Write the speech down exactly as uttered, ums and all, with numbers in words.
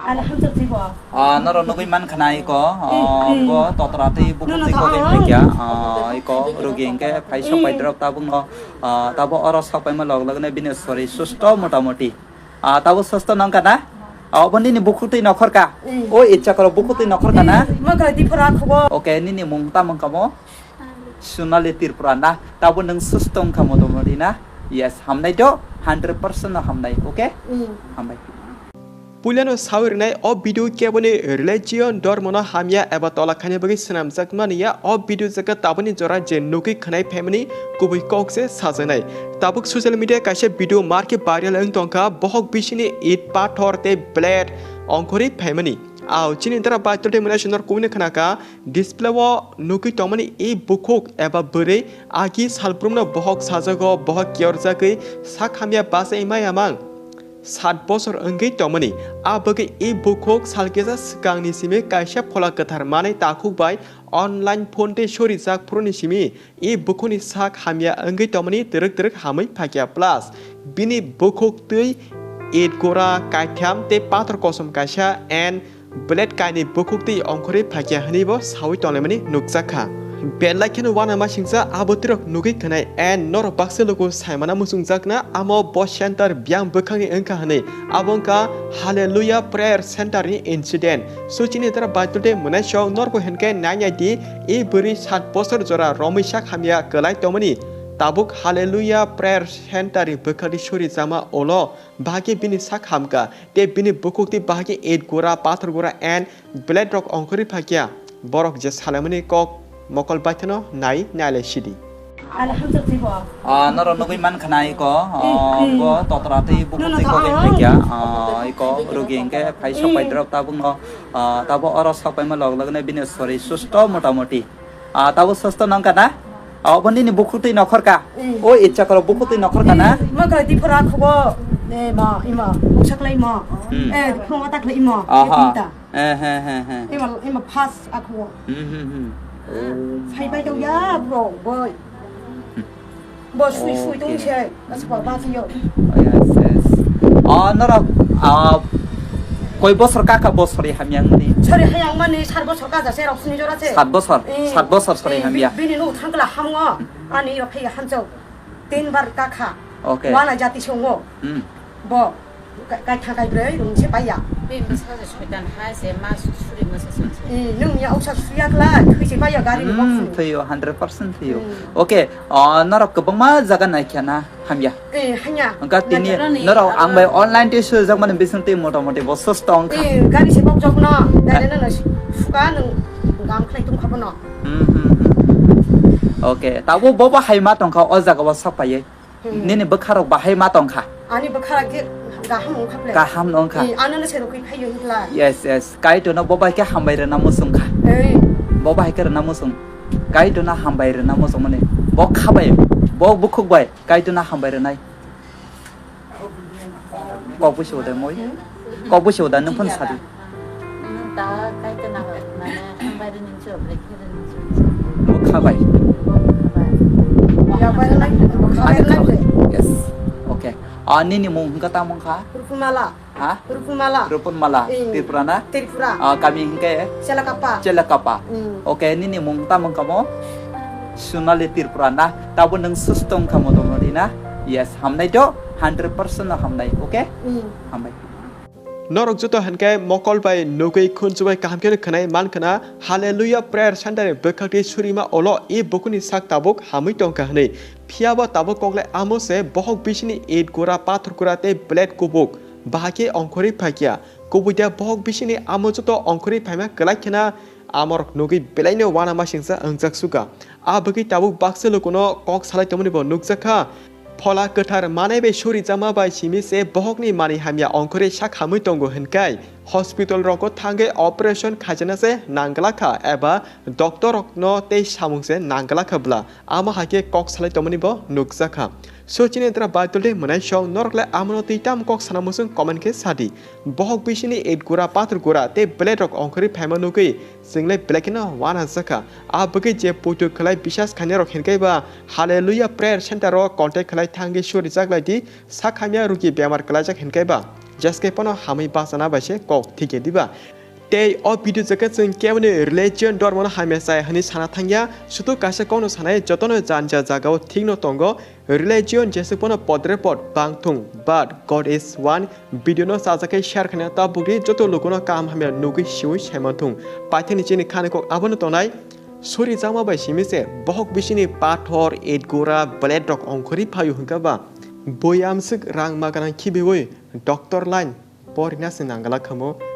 Alhamdulillah. Ah, norok nugwi mankha na iko, ah, bo totra tei bukhuk tei kok wng phaikya, ah, iko rugi hwnkhe phai sok pai drop tabukno, ah, tabo oro sok paima log logno bini sori susto motamoti. Ah, tabo susto nongkha na? Ah, obo nini bukhuk tei nokhorka? O ichakoro bukhuk tei nokhorka na? Oke, nini mung tamo wngkha mo? Sonali Tripura na? Tabo nwng susto wngkha motamoti na? Yes, hamnai do, hundred percent no hamnai, oke? Hambai. Puilano sawi rwnai o video keboni religion, dormono hamya eba tola khaina bagwi swnamjakmani ya. O video jaga tabukni jora je nugwi khwnai phaimani kubui kok se sajaknai. Tabuk social media kaisa video marke viral wng tongkha, bohok bisini it, pathor tei blade ongkhorwi phaimani. Ao chini dara Baitul tei mwnai sonor kubuni khnaka. Display o nugwi tongmani e bukhuk eba bwrwi agi salbrumno bohok sajago, bohok kiyorjagwi sak hamya bachai maya mang sat bosor wngwi tongmani. A bagwi e bukhuk salkisa swkangni simi kaisa phola kwthar manwi takhuk bai online phone tei sori jak phuruni simi e bukhukni sak hamya wngwi tongmani twrwk twrwk hamwi phakya plus bini bukhuk twi it gora kaitham tei pathor kosom kaisa and blade kainwi bukhuk twi ongkhorwi phaikya hwnwibo sawi tonglaimani nukjakha. Belai kheno uanamasingcha abo twirok nugwi khwnai and norok baksa luku saimana muchungjakna amo bo center biyang bwkhakni wngkha hwnwi, abo wngkha Hallelujah Prayer Center ni incident. So chini dara Baitul tei mwnaisong norbo hinkhe nainai di, e bwrwi sat bosor jora romwi sak hamya kwlai tongmani tabuk Hallelujah Prayer Center ni bwkhakni suri jama ulo bahai khe bini sak hamkha. Tei bini bukhuk twi bahai khe it gura, pathor gura and blade rok ongkhorwi phaikya. Borok je salaimani kok mokol baithano nai nailai sidi. Ah, norok nugwi mankha na iko, ah, bo totra twi bukhuk twi kok wng phaikya, ah, iko rugi hwnkhe phai sok pai drop tabukno, ah, tabo oro sok paima log logno bini sori susto motamoti. Ah, tabo susto nongkha na? Ah, obo nini bukhuk twi nokhorka? O ichakoro bukhuk twi nokhorka na? Ima kala diphora khubo. Eh, ma, ima, uksa khlai ima. Eh, phungo ta khlai ima. Aha. Ima ta. Eh, he, he, he. Ima, ima phas akhubo. Hmm, hmm, hmm. Sai pai tong ya, bro, boy. Bo sui sui tong se, asba ba yo. Oh, yes, yes. Ah, norok, ah, koi bosor kaka bosori hamyang ni? Sori hayang mani sat bosor kaja se rok sini jora se. Sat bosor, sat bosor sori hamya. Bini no thangkla hamngo, ani rok phai hamchok. Tin bar kakha. Okay. Wana jati songo. Hmm. Bo, kai, kai tha kai broi, rung se paya. Bini bwsa se soitan hai se, ma su-, suri masa se. Eh, nung ya uksa suya kla, thui se paya gari ni bok sini. Thuyo, hundred percent thuyo. Hmm. Okay, ah, norok kwbangma jaga naikhya na hamya. Eh, hanya. Wngkha tini norok ang bai online tei swijak mani bising twi motamoti bo susto wngkha. Eh, gari se bok jok no, gari no no suka nung gam khlai tong kha bono. Hmm, hmm, hmm. Okay, tabo bo bo hai ma tongkha o jaga o sak paiye. Hmm. Nini bwkha rok bahai ma tongkha. Ani bwkha rok khe gaham wngkha ple. Gaham wngkha. Eh, ano no se rokwi phaio hinkla. Yes, yes. Kaitorno bo bai khe hambai rwna muchung kha. Eh. Bo bai khe rwna muchung. Kaitorno hambai rwna muchung mani. Bo kha bai, bo bukhuk bai. Kaitorno hambai rwnai. Kok busi uda moi. Kok busi uda nung phun sadi. Nung ta kai ta na mane hambai rin nung chok re khe rin nung chok. Bo kha bai. Bo kha bai. Ya bai lai. Kha bai lai. Yes. Okay. Ah, nini mung hwnkha tamo wngkha? Rupunmala. Ha? Rupunmala. Rupunmala. Tripura na? Tripura. Ah, kami hwnkhe? Chelakapa. Chelakapa. Mm. Okay, nini mung tamo wngkha mo? Sonali Tripura na? Tabo nwng susto wngkha motamoti na? Yes, hamnai do, hundred percent no hamnai, okay? Mm. Hambai. Norok joto hinkhe mokol bai nugwi khunju bai kaham kheno khwnai mankha na, Hallelujah Prayer Center ni bwkhak twi surima ulo e bukhukni sak tabuk hamwi tongkha hwnwi. Phiya bo tabuk koklai amo se bohok bisini it gura, pathor gura tei blade kubuk bahai khe ongkhorwi phaikha. Kubui da bohok bisini amo joto ongkhorwi phaima kwlai kheno amorok nugwi belaino uanamasingcha wngjak suka. A bagwi tabuk baksa lukuno kok salai tongmani bo nukjakha. Phola kwthar manai bai suri jama bai simi se bohokni mani hamya ongkhorwi sak hamwi tongo hinkai hospital rogo thangwi operation khaijana se nangwlakha eba doctor rokno tei samung se nangwlakha bwla. Amo hai khe kok salai tongmani bo nukjakha. So chini dra Baitul tei mwnaisong norok le amono twi tam kok sana muchung comment khe sadi. Bohok bisini it gura, pathor gura tei blade rok ongkhorwi phaima nugwi chwng le belai kheno uanajakha. A bagwi je poito khlai bisas khainai rok hinkai ba Hallelujah Prayer Center o contact khlai thangwi suri jaklai di, sak hamya rugi bemar kwlaijak hinkai ba. Jeske pono hamwi bachana bai se kok thikya diba. Tei o video jaka chwng keboni religion dormono hamya chaya hwnwi sana thangya, sudu kaisa kokno sanai jotono janja jagao thikno tongo, religion jesuk pono podre pod bang thung, but God is one. Video no chajakhe share khaina tabukdi joto lukuno kaham hamya nugwi siwi saiman thung. Paithakni chini khani kok abono tonai, suri jakma bai simi se bohok bisini pathor, itgura, blade rok ongkhorwi phaio hwnkha ba, bui amswk rang ma gwnang khibiwi doctor line porina se nangala khamo.